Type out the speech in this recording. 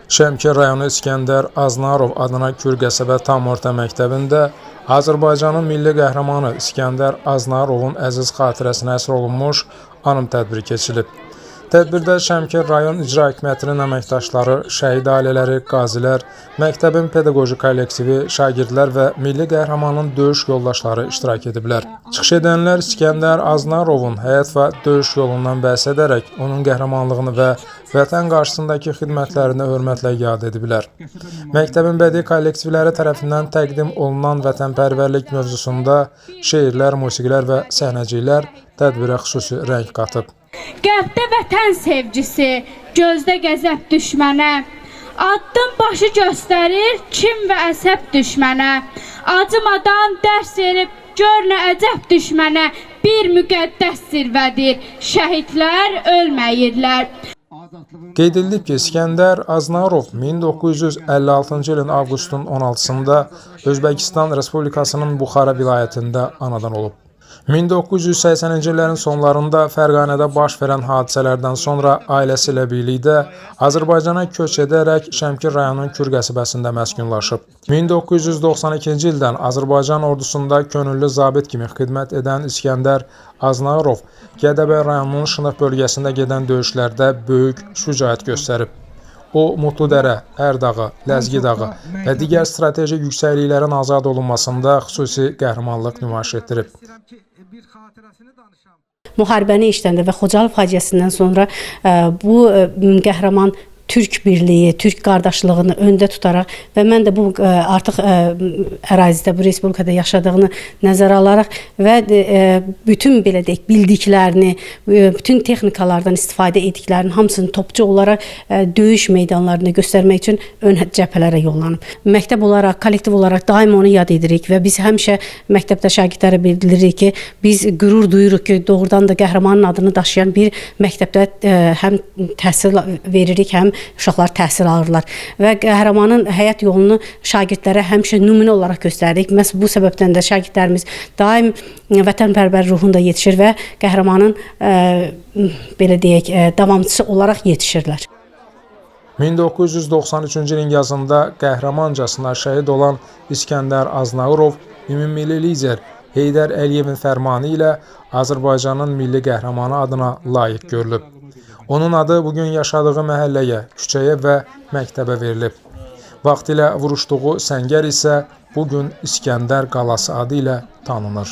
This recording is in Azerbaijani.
Şəmkir rayonu İsgəndər Aznarov adına Kür qəsəbə tam orta məktəbində Azərbaycanın milli qəhrəmanı İsgəndər Aznarovun əziz xatirəsinə həsr olunmuş anım tədbiri keçirilib. Tədbirdə Şəmkir rayon İcra Hakimiyyətinin əməkdaşları, şəhid ailələri, qazilər, məktəbin pedaqoji kollektivi, şagirdlər və milli qəhrəmanın döyüş yoldaşları iştirak ediblər. Çıxış edənlər İsgəndər Aznarovun həyat və döyüş yolundan bəhs edərək onun qəhrəmanlığını və vətən qarşısındakı xidmətlərini hörmətlə yad ediblər. Məktəbin bədii kollektivləri tərəfindən təqdim olunan vətənpərvərlik mövzusunda şeirlər, musiqilər və səhnəciklər tədbirə xüsusi rəng qatıb. Qəlbdə vətən sevgisi, gözdə qəzəb düşmənə, addım başı göstərir kim və əsəb düşmənə, acımadan dərs verib gör nə əcəb düşmənə, bir müqəddəs zirvədir, şəhidlər ölməyirlər. Qeyd edilib ki, İsgəndər Aznarov 1956-cı ilin avqustun 16-sında Özbəkistan Respublikasının Buxara vilayətində anadan olub. 1980-ci illərin sonlarında Fərqanədə baş verən hadisələrdən sonra ailəsi ilə birlikdə Azərbaycana köç edərək Şəmkir rayonunun Kür qəsəbəsində məskunlaşıb. 1992-ci ildən Azərbaycan ordusunda könüllü zabit kimi xidmət edən İsgəndər Aznarov Gədəbəy rayonunun Şınıq bölgəsində gedən döyüşlərdə böyük şücaət göstərib. O, Mutludərə, Ərdağı, Ləzgi dağı və digər strateji yüksəkliklərin azad olunmasında xüsusi qəhrəmanlıq nümayiş etdirib. Müharibəni işləndə və Xocalı faciəsindən sonra bu qəhrəman Türk birliyi, Türk qardaşlığını öndə tutaraq və mən də bu artıq ərazidə, bu respublikada yaşadığını nəzərə alaraq və bütün belə deyək, bildiklərini, bütün texnikalardan istifadə etdiklərinin hamısını topçu olaraq döyüş meydanlarında göstərmək üçün ön cəbhələrə yollanıb. Məktəb olaraq, kollektiv olaraq daim onu yad edirik və biz həmişə məktəbdə şagirdlərə bildiririk ki, biz qürur duyuruq ki, doğrudan da qəhrəmanın adını daşıyan bir məktəbdə həm təhsil veririk, həm uşaqlar təhsil alırlar və qəhrəmanın həyat yolunu şagirdlərə həmişə nümunə olaraq göstərdik. Məhz bu səbəbdən də şagirdlərimiz daim vətənpərvər ruhunda yetişir və qəhrəmanın belə deyək, davamçısı olaraq yetişirlər. 1993-cü ilin yazında qəhrəmancasına şəhid olan İsgəndər Aznarov ümummilli lider Heydər Əliyevin fərmanı ilə Azərbaycanın milli qəhrəmanı adına layiq görülüb. Onun adı bugün yaşadığı məhəlləyə, küçəyə və məktəbə verilib. Vaxtilə vuruşduğu səngər isə bugün İsgəndər qalası adı ilə tanınır.